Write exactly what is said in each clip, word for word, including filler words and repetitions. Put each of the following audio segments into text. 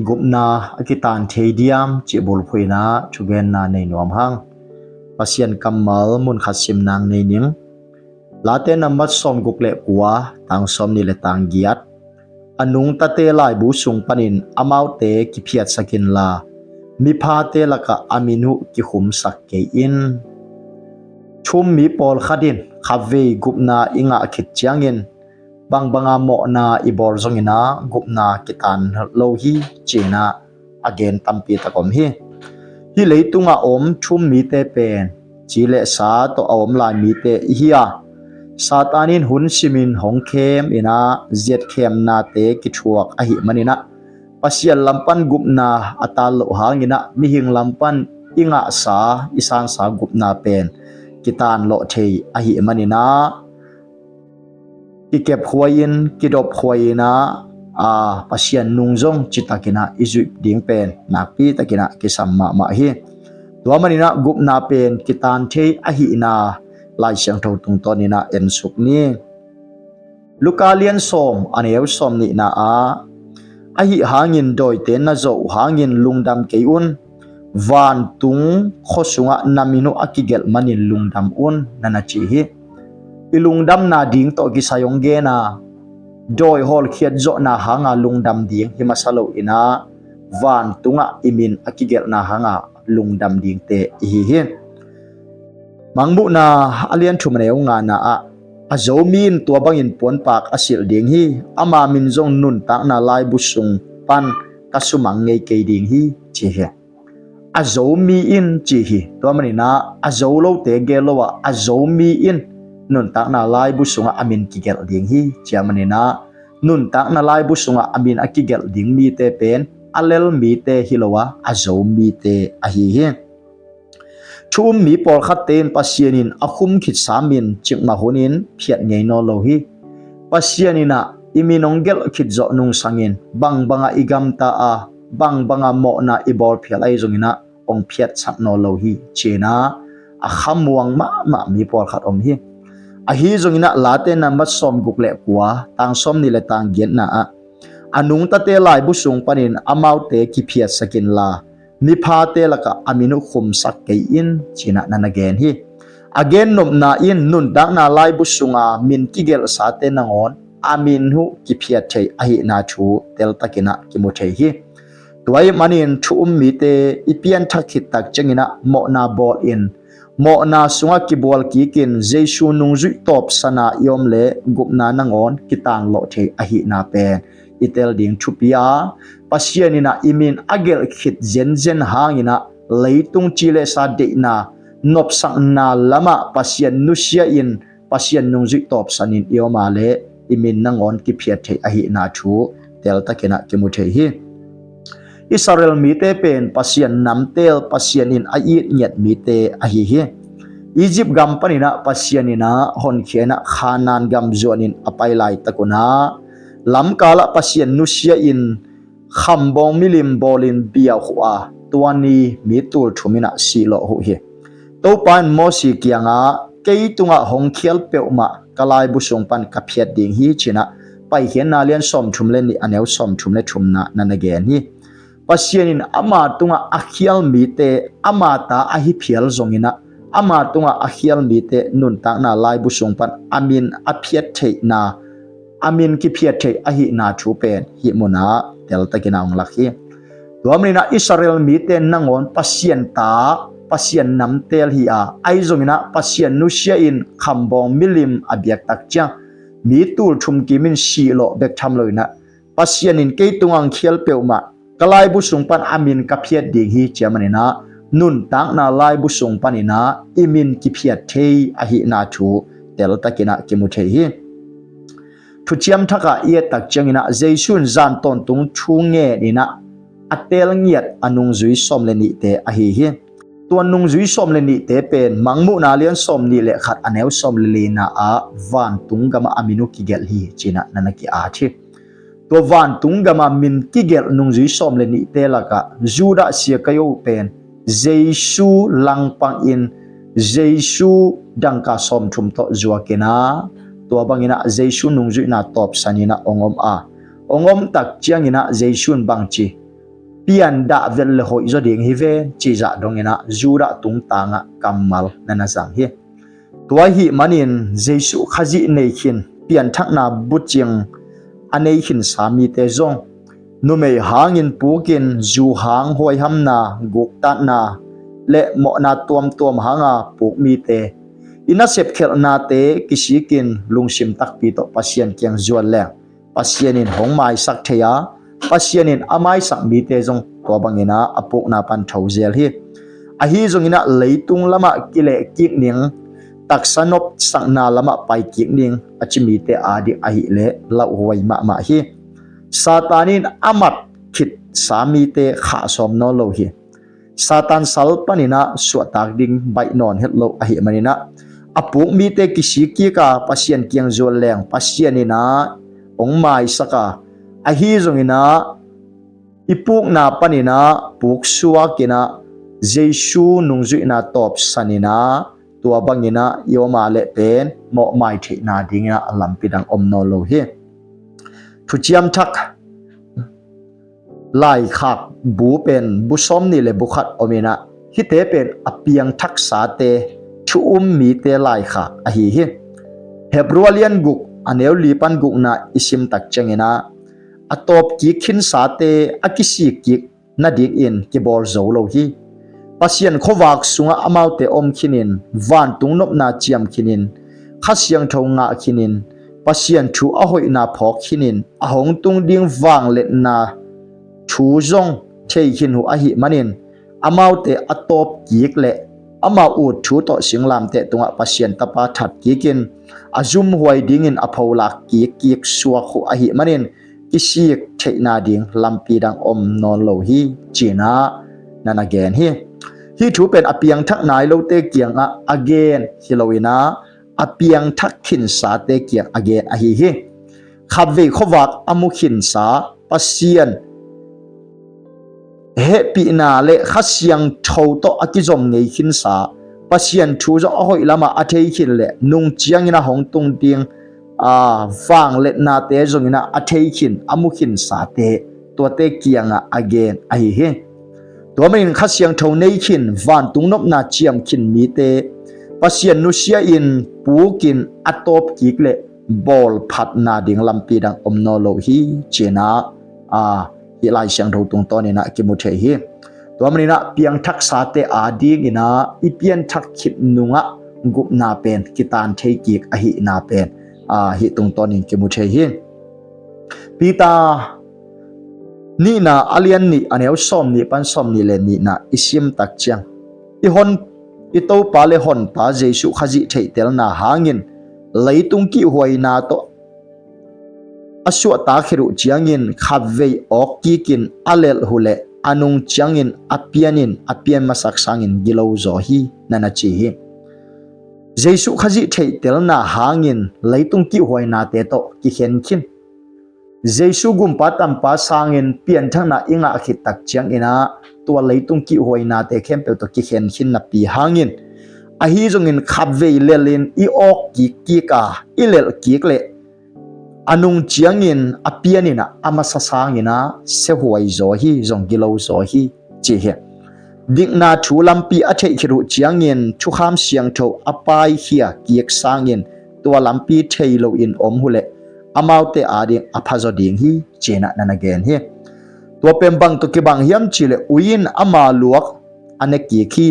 Gupna a kitan thei diam cih bulphuhna thugenna nei nuam hang. Pasian kammal mun khat sim nang nei ning. Late nambat sawm guk le kua, tang sawm nih le tang giat. A nungtate laibu sung panin amaute kiphiatsak inla, miphate lakah a min uh kikhumsak kei in. Thu um mi pawlkhat in khavei gupna i ngah khit ciangin bangbanga mawhna i bawl zongin ah gupna kitan lo hi, ci-in ah a gen tampi tak om hi. Hih leitungah om thu um mite pen ci le sa tawh a om lai mite i hi a, Satan in hun simin hong khem in ah ziatkhemnate kithuak ahih manin ah Pasian lam pan gupna a tan loh hangin ah mihing lam pan i ngahsa, i sansa gupna pen kitan lawh thei ahih manin ah kikepkhuai in, kidopkhuai in ah, a, Pasian nung zong citakin ah i zuih ding pen nakpi takin ah kisam mahmah hi. Tua manin ah gupna pen kitan thei ahihna Lai Siangtho tungtawnin ah ensuk ni. Luka lian sawm, a neu sawm nihna ah, ahi hangin dawite na zawh uh hangin lungdam kei un, vantung khua sungah na min uh a kigelh manin lungdam un, na na ci hi. I lungdamna ding tawh kisai hong gen a, dawi hawlkhiat zawhna hanga lungdam ding hi masa lo in ah, vantungah i min a kigelhna hanga lungdam dingte i hi hi. Mangmuhna a lian thum, a neu ngana ah, a zo mi in tua bangin puanpak a silh ding hi, ama min zong nuntakna laibu sung pan ka sumang ngei kei ding hi, ci hi. A zo mi in ci hi. Tua manin ah a zo lote gel lo ah, a zo mi in nuntakna laibu sungah a min kigelh ding hi, ci a manin ah nuntakna laibu sungah a min a kigelh ding mite pen a lel mite hi lo a, a zo mite ahi hi. Thu um mi pawlkhatte in Pasian in a khum khit sa min cikmah hunin phiat ngei nawn lo hi. Pasian in ah i min hong gelh khit zawh nungsangin bangbangah i gamta a, bangbangah mawhna i bawl phial ahi zongin ah hong phiatsak nawn lo hi, ci-in ah a khamuang mahmah mi pawlkhat om hi. Ahi zongin ah Late nambat sawm guk le kua, tang sawm nih le tang giatna ah, a nungtate laibu sung panin amaute kiphiatsak inla, miphate lakah a min uh khumsak kei in, ci-in ah na na gen hi. A gennopna in nuntakna laibu sunga min kigelhsate nangawn a min uh kiphiat thei ahihna thu teltakin ah kimu thei hi. Tua ahih manin thu um mite i pianthak khit tak ciangin ah mawhna bawl in, mawhna sungah kibual kikin Jesu nungzuih tawpsana i om leh gupna nangawn kitan lawh thei ahihna pen i tel ding thupi a, Pasian in ah i min a gelh khit zenzen hangin ah leitung ci le sa deihna, nopsakna lamah Pasian nusia in Pasian nungzuih tawpsanin i om a leh i min nangawn kiphiat thei ahihna thu teltakin ah kimu thei hi. Israel mite pen Pasian namtel, Pasian in a it ngiat mite ahi hi. Egypt gam panin ah Pasian in ah honkhia in ah Khanaan gam zuanin a pai laitak un ah lamkalah Pasian nusia in khambawng milim bawlin bia uh a, tua ni mi tul thum in ah sih lawh uh hi. Topa in Mosi kiangah, kei tungah hong khial peuhmah ka laibu sung pan ka phiat ding hi, ci-in ah Paikhiatna lian sawm thum le nih, a neu sawm thum le thumna na na gen hi. Pasian in ama tungah a khial mite, ama ta ahi phial zongin ah ama tungah a khial mite nuntakna laibu sung pan a min a phiat theihna, a min kiphiat theih ahihna thu pen hih munah teltakin ah hong lak hi. Tua manin ah Israel mite nangawn Pasian ta, Pasian namtel hi a, ahi zongin ah Pasian nusia in khambawng milim a biak tak ciang mi tul thum kim in sih lawh bek tham loin ah Pasian in kei tungah hong khial peuhmah ka laibu sung pan a min ka phiat ding hi, ci a manin ah nuntakna laibu sung panin ah i min kiphiat thei ahihna thu teltakin ah kimu thei hi. Thuciam Thak ah i et tak ciangin ah Jesu in zan tawntung thu ngen in ah a teel ngiat a nungzui sawm le nihte ahi hi. Tua nungzui sawm le nihte pen Mangmuhna lian sawm nih le khat, a neu sawm le lina ah vantung gamah a min uh kigelh hi, ci-in ah na na ki-at hi. Tua vantung gamah min kigelh nungzui sawm le nihte lakah Judah Iskariot pen Jesu langpangin Jesu dangka sawmthum tawh zuakin ah tua bangin ah Jesu nungzuihna tawpsan in ah hong om a, hong om tak ciangin ah Jesu in bangci pian dah vet le hoih zaw ding hi ven cih zah dongin ah Judah tungtangah kammal na na zang hi. Tua ahih manin Jesu Khazih nei khin, pianthakna bucing a nei khinsa mite zong numei hangin pukin, zu hang huaihamna, guktatna le mawhna tuamtuam hanga puk mite, i nasep khelhnate kisikin lungsim takpi tawh Pasian kiang zuan leng Pasian in hong maisak thei a, Pasian in a maisak mite zong tua bangin ah a pukna pan tho zel hi. Ahi zongin ah leitung lamah kileh kik ning, taksa nopsakna lamah pai kik ning a ci mite ading ahih leh lauhuai mahmah hi. Satan in a mat khitsa mite khah sawm nawn lo hi. Satan sal panin ah suahtak ding baih nawn het lo ahih manin ah a puk mite kisik kik a, Pasian kiang zuan leng Pasian in ah hong maisak a, ahi zongin ah i pukna panin ah puk suakin ah Jesu nungzuihna tawpsan in ah tua bangin ah i om a leh pen mawhmai theihna dingin ah lampi dang om nawn lo hi. Thuciam Thak laikhak bu pen bu sawm nih le bu khat om in ah, hihte pen a piangthaksate, thu um mite laikhak ahi hi. Hebru a lian guk, a neu li pan gukna i sim tak ciangin ah, a tawp kik khinsate a kisik kik nadingin kibawl zo lo hi. Pasian khuavak sungah amaute om khinin, vantung nopna ciam khinin, Kha Siangtho ngah khinin, Pasian thu a hoihna phawk khinin, a hong tung ding vangliatna thu zong thei khin uh ahih manin, amaute a tawp kik le amau ut thu tawh singlamteh tungah Pasian Tapa that kikin, a zumhuai dingin a pholak kik kik suak uh ahih manin, kisik theihna ding lampi dang om nawn lo hi, ci-in ah na na gen hi. Hih thu pen a piangthak nai lote kiangah a gen hi loin ah, a piangthak khinsate kiang a gen ahi hi. Khatvei khuavak a mu khinsa, Pasian hehpihna le Kha Siangtho tawh a kizom ngei khinsa, Pasian thu zong a hoih lamah a thei khin le nung ciangin a hong tung ding, aa, vangliatnate zongin ah a thei khin, a mu khinsate, tuate kiangah a gen ahi hi. Tua manin Kha Siangtho nei khin, vantung nopna ciam khin mite Pasian nusia in pukin a tawp kik le bawlphatna ding lampi dang om nawn lo hi, ci-in ah, aa, hih Lai Siangtho tungtawnin ah kimu thei hi. Tua manin ah piangthaksate adingin ah i pianthak khit nungah gupna pen kitan thei kik ahihna pen, aa, hih tungtawnin kimu thei hi. Peter nihna a lian nih, a neu sawm nih pan sawm nih le nihna i sim tak ciang, i hon, i Topa le Honpa Jesu Khazih theihtelna hangin leitung kihhuaina tawh a suahtak khit uh ciangin khatvei awk kikin a lelh uh leh a nung ciangin a pianin, a pian masak sangin gilo zaw hi, na na ci hi. Jesu Khazih theihtelna hangin leitung kihhuainate tawh kikhen khin. Jesu gumpa tampa sangin pianthakna i ngah khit tak ciangin ah tua leitung kihhuainate khempeuh tawh kikhen khin napi hangin, ahi zongin khatvei lelhin i awk kik kik a, i lelh kik le a nung ciangin a pianin ah a masa sangin ah siahuai zaw hi, zong gilo zaw hi, ci hi. Dikna thu lampi a theih khit uh ciangin Thukham Siangtho a paikhia kik sangin tua lampi thei loin om uh leh amaute ading a phazaw ding hi, ci-in ah na na gen hi. Tua pen bang tawh kibang hiam cih leh ui in ama luak a ne kik hi.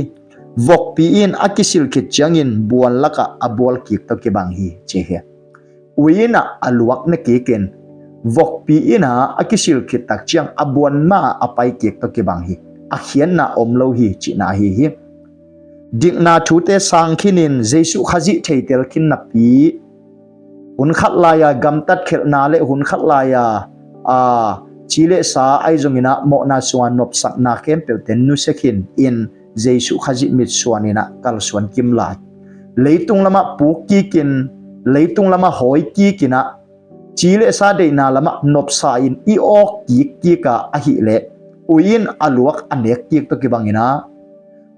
Vokpi in a kisil khit ciangin buan lakah a bual kik tawh kibang hi, ci hi. Ui in ah a luak ne kikin vokpi in ah a kisil khit tak ciang a buan ma a pai kik tawh kibang hi. A khiatna om lo hi, cihna ahi hi. Dikna thute sang khinin Jesu Khazih theitel khin napi, hun khat lai-a gamtat khelhna le hun khat lai-a, aa, ci le sa ahi zongin ah mawhna sunga nopsakna khempeuhte nusia khinin Jesu Khazih mitsuan in ah kalsuan kim lai. Leitung lamah puk kikin, leitung lamah hawi kikin ah, ci le sa deihna lamah nopsa in i awk kik kik a, ahih leh ui in a luak a nek kik tawh kibangin ah,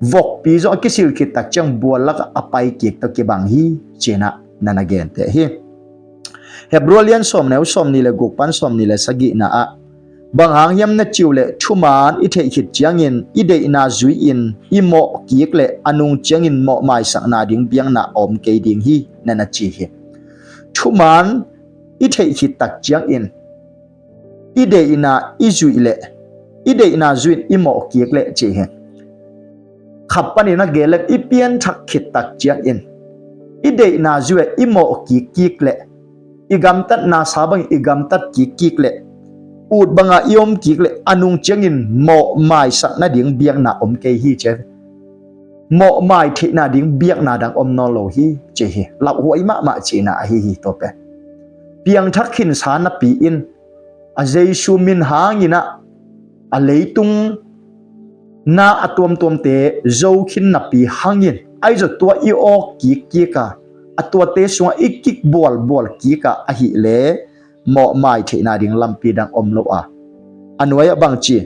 vokpi zong a kisil khit tak ciang bual lakah a pai kik tawh kibang hi, ci-in ah na na genteh hi. Hebru lian sawm neu sawm nih le guk pan sawm nih le sagihna ah, bang hang hiam na cih uh leh thuman i theih khit ciangin i deihna zui-in i mawh kik leh a nung ciangin mawh maisakna ding biakna a om kei ding hi, na na ci hi. Thuman i theih khit tak ciangin i deihna i zuih leh i deihna zui-in i mawh kik leh ci hi. Khat panin a gelh leng i pianthak khit tak ciangin i deihna zui-a i mawh kik kik leh i gamtatna sa bangin i gamtat kik kik leh ut banga i om kik leh a nung ciangin mawh maisak nading biakna om kei hi ci hi. Mawh mai theihna ding biakna dang om nawn lo hi ci hi. Lauhuai mahmah cihna ahi hi. Tua pen piangthak khinsa napi in a Jesu min hangin ah a leitung na a tuamtuamte zo khin napi hangin ahi zong tua i awk kik kik a, a tuate sungah i kik bualbual kik a ahih leh mawh mai theihna ding lampi dang om lo a. A nuai ah bang ci,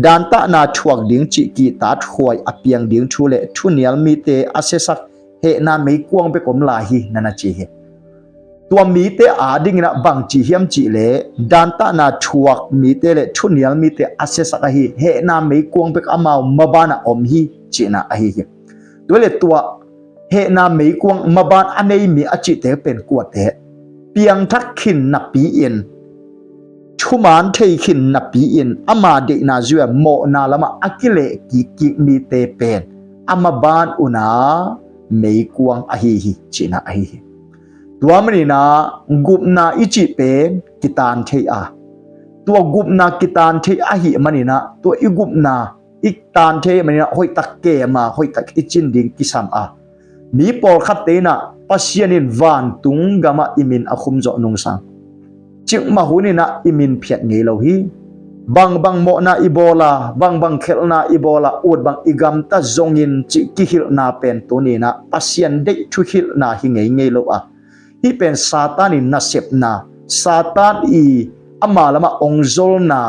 dantahna thuak ding cih kihtak huai a piang ding thu le thunial mite a siasak hehna meikuang bek om lai hi, na na ci hi. Tua mite adingin ah bang ci hiam cih leh dantahna thuak mite le thunial mite a siasak ahi hehna meikuang bek amau maban ah om hi cihna ahi hi. Tua le tua hehna meikuang maban a nei mi a cihte pen kuate? Piangthak khin napi in, thuman thei khin napi in ama deihna zui-a mawhna lamah a kileh kik kik mite pen a maban un ah meikuang ahi hi cihna ahi hi. Tua manin ah gupna i cih pen kitan thei a, tua gupna kitan thei ahih manin ah tua i gupna i tan thei manin ah hoihtak kem a, hoihtak i cin ding kisam a, mi pawlkhatte in ah Pasian in vantung gamah i min a khum zawh nungsang cikmah hunin ah i min phiat ngei lo hi. Bangbang mawhna i bawl a, bangbang khelhna i bawl a, ut bang i gamta zongin cih kihilhna pen tuni in ah Pasian deih thuhilhna hi ngeingei lo a, hih pen Satan in nasepna, Satan i ama lamah ongzolna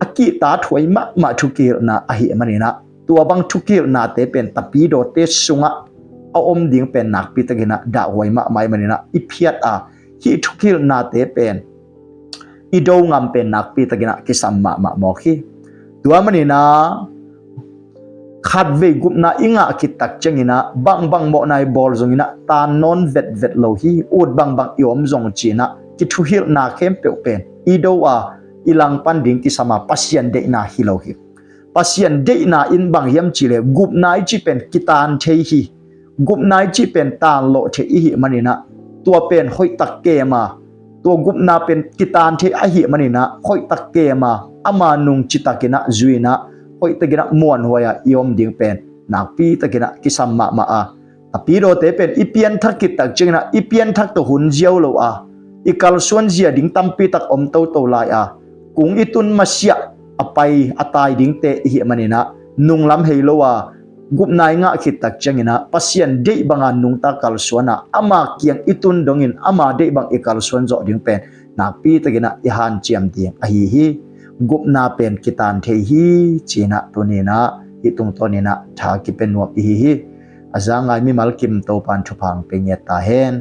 a kihtak huai mahmah thukihilhna ahih manin ah tua bang thukihilhnate pen tapidawte sungah a om ding pen nakpitakin ah dahhuai mahmah ahih manin ah i phiat a, hih thukihilhnate pen i do ngam pen nakpitakin ah kisam mahmah mawk hi. Tua manin ah khatvei gupna i ngah khit tak ciangin ah bangbang mawhna i bawl zongin ah tan nawn vetvet lo hi. Ut bangbang i om zong ci-in ah kithuhilhna khempeuh pen i do a, i langpan ding kisam a, Pasian deihna hi lo hi. Pasian deihna in bang hiam cih leh gupna i cih pen kitan thei hi. Gupna i cih pen tan lawh thei i hih manin ah tua pen hoihtak kem a, tua gupna pen kitan thei ahih manin ah hoihtak kem a, ama nung citakin ah zui-in ah hoihtakin ah muanhuai a i om ding pen nakpitakin ah kisam mahmah a, tapidawte pen i pianthak khit tak ciangin ah i pianthak tawh hun ziau lo a, i kalsuan zia ding tampitak om toto lai a, kung i tun masiah a pai a tai dingte i hih manin ah nunglam hei lo a, gupna i ngah khit tak ciangin ah Pasian deih banga nungta kalsuan a, ama kiang i tun dongin ama deih bang i kalsuan zawh ding pen nakpitakin ah i hanciam ding ahi hi. Gupna pen kitan thei hi ci-in ah tuni in ah hih tungtawnin ah tha kipia nuam i hi hi. A za ngai mimal kim Topan thupha hong pia ngiat ta hen.